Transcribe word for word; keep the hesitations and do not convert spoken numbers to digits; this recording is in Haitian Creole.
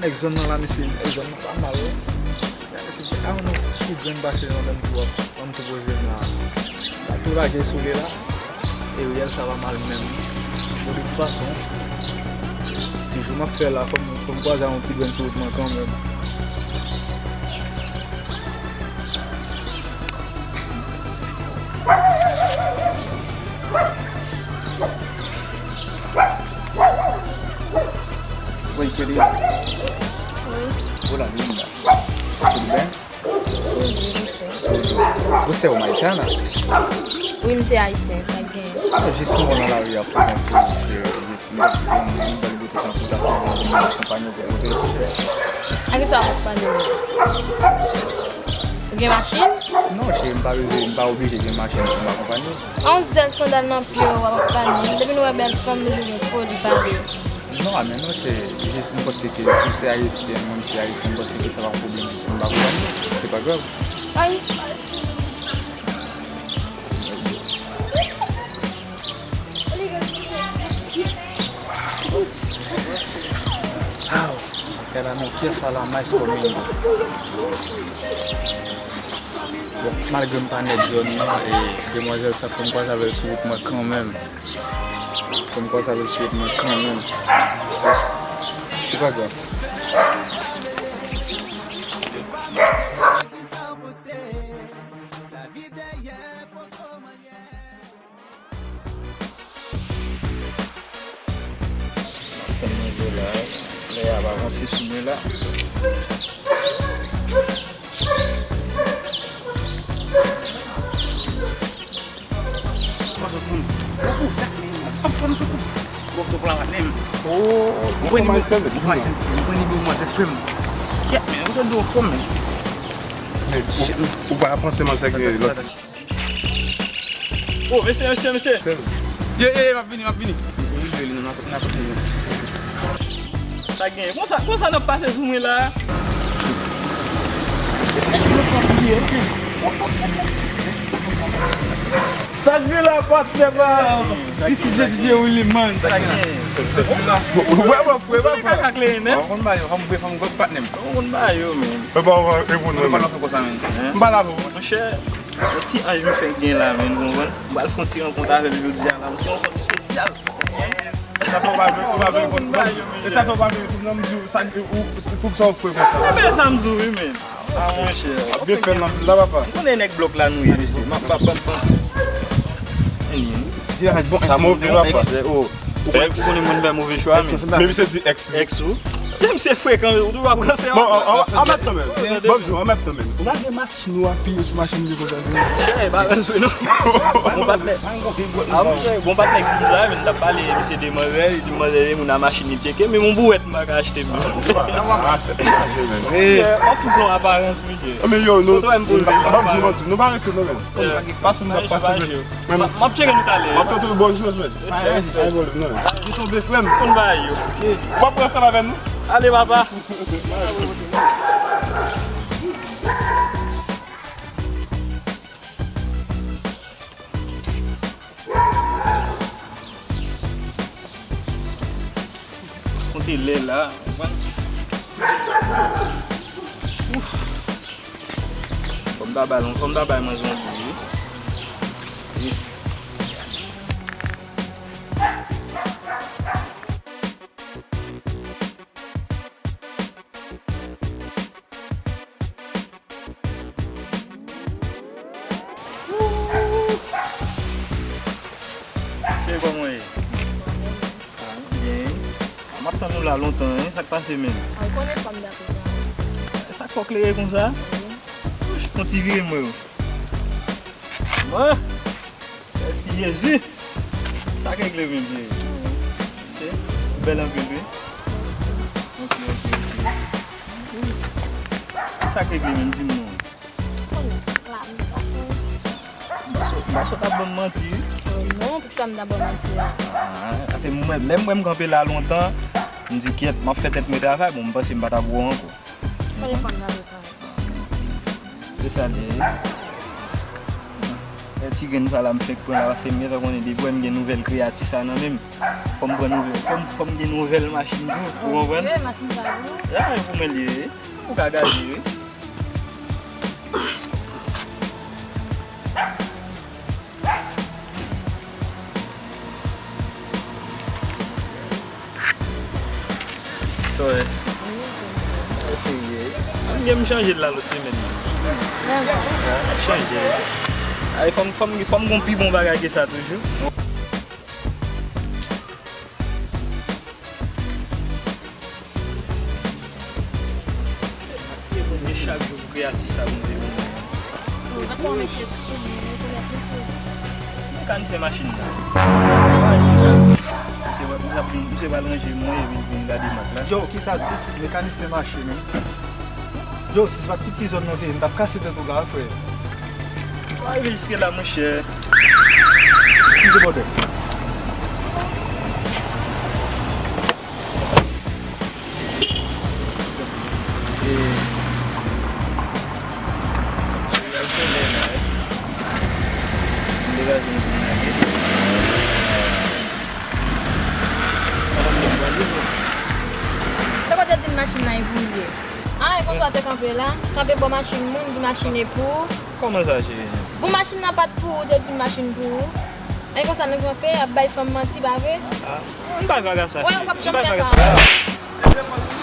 Nèg zòn nan la, mesye, nèg zòn nan pa mal, wi. Gade, se, a, nou, ti grenn pase nan menm tou ap, an tou poze m la. M ap tou lage sou li la. Eryèl sa pa mal menm. Bon, de tout fason, ti jou m ap fè la, fò m, fò m kwaze a yon ti grenn sou wout mwen kanmenm. Oi, chérie. Wi. Hola, linda. Tudo bem? Tudo bem, você? Você é uma haitiana? Wi, m se ayisyen, sa k genyen? Ah, jis mwen nan lari a, fò mwen fè yon ti, jis mwen si yon moun bèl bote tankou ta se yon moun konpanye pou kote. A ki sa w ap pale la? Ou gen machin? Non, cheri, m pa bezwen, m pa oblije gen machin pou m akonpanye. Yon zèl sandal nan pye w ap pale. Depi nou wè bèl fanm, nou toujou gen foli pale. Non, a men non, se jis m panse ke si w se ayisyen, mwen m se ayisyen, m panse ke sa pa yon pwoblèm si m pa konprann nou. Se pa grav. Ay. Aw, ela não quer falar mais comigo. Bon, malgre m pa nèg zòn nan, e demwazèl sa fè m kwaze avè l sou wout mwen kanmenm. Fò m kwaze avè l sou wout mwen kanmenm. Se pa grav. Fè manje la, lè y ap avanse sou mwen la. Kòman zòt moun? Gwo boudak, men, ap fè m tankou bòf tou pran la, men. Oh, ou pran nimewo, ou pran nimewo, ou pran nimewo manzè frè m. Kèt, men, ou tande w fò, men. Men, ou, ou pa panse manzè gen lòt. Oh, mesye, mesye, mesye. Ye, ye, ye, m ap vini, m ap vini. Sa gen? Konsa, konsa n ap pase sou mwen la. Sa gen la, patnè pa? This is D J Willy, man. Sa gen? Ou vrèman fre, papa. Ou konn ba yo, fò m, fò m, fò m, patnè m. Ou konn ba yo, men. Papa, ou pa reponn mwen, men. M pa la pou. Monchè, yon ti anj m fèk gen la, men, ou konprann? M pral fè yon ti rankont avè l jodi a la, yon ti rankont espesyal. Sa fè w pa vle, ou pa vle konn non. E sa fè w pa vle konn non, m di w, sa, ou, ou, poukisa w fre konsa? Ebyen, sa m di w, wi, men. Ah, monchè. W ap byen fè l anpil la, papa. M konnen nèg blòk la nou ye, mesye. M ap, m ap, m ap, m ap. Sa move, papa. Ex, oh. Ou konnen, ou konnen moun fè move chwa, men. Men misye di ex. Ex ou? Misye frekan, ou toujou ap ranse. Bon, an, an, an mèt kanmenm. Bon, di w, an mèt kanmenm. Ou pa gen machin ou apiye sou machin li konsa, se. Ey, pa ranse non. Bon patnè. Ah, monchè, bon patnè ki di m sa, men m t ap pale, misye de manzè, li di m manzè, e moun a machin li tcheke, men yon bouwèt m pa ka achte, men. Sa va. Monchè, w ap fout lon aparans, misye. Men yo, nou, kote w wè m poze, m pa aparans. Nou pa rete non, men. Pase m, pase m. M ap tcheke nou talè. M ap tcheke nou, bòn chans, men. Respè, respè. Ay, bòn, non. Li tonbe, frè m. Konn bagay yo. W ap pran ansanm avè nou? Ale, papa. Konte lè la. Ouf. Fò m ta ba l, fò m ta bay manzè yon kou, wi. Wi. Cheri, kòman w ye? Ah, byen. M ap tann ou la lontan, hein? Sa k pase menm? Ah, ou konnen fanm dapre sa. Sa k fè w klere konsa? Wi. Ouch, fè yon ti vire m wè w. Bon. Mèsi Jezi. Sa k regle menm, cheri? Ou bèl anpil, wi. Ok, ok, ok. Sa k regle menm, di m non. M pa sot, m pa sot ap ban m manti, wi. Oh non, poukisa m ta ban w manti a? Ah, paske mwen, lè m wè m kanpe la lontan, m di, "Kyèt, m ap fè tèt mwen travay." Bon, m panse m pa t ap wè w ankò. Telefòn nan. E sa l ye? Ti grenn sa la m fèk pran la, paske m gentan konnen depi wè m gen nouvèl kreyati sa nan men m. Fò m pran nouvèl, fò m, fò m gen nouvèl machin tou, ou konprann? Wi, machin sa pou ou. Ya, e pou mwen li ye. Ou ka gade, wi. Sòy. Eseye. M gen m chanje l la lòt semèn. Ah, m chanje. Ay, fò m, fò m, fò m gon pi bon bagay ke sa toujou. Chak jou pou kreyati sa Bondye ban mwen. Mwen ka n fè machin nan. Misye pa, misye pa, misye pa ranje mwen epi l vin gade mak la. Yo, kisa dis? Mekanisyen mache, men. Yo, si se pa t piti zòn nan te ye, m t ap kase tèt ou la, frè. Pa rive jiske la, monchè. Eskize, bòdè. Sa kote di m machin nan e pou ou ye? Ah, e konsa w te kanpe la? Kanpe bò machin moun, di machin e pou ou? Kòman sa, cheri? Bon, machin nan pa t pou ou, te di m machin pou ou. E konsa nou kanpe, ap bay fanm manti, pa vre? Ah, m pa vag a sa, cheri. Wè, ou p ap janm fè sa ankò.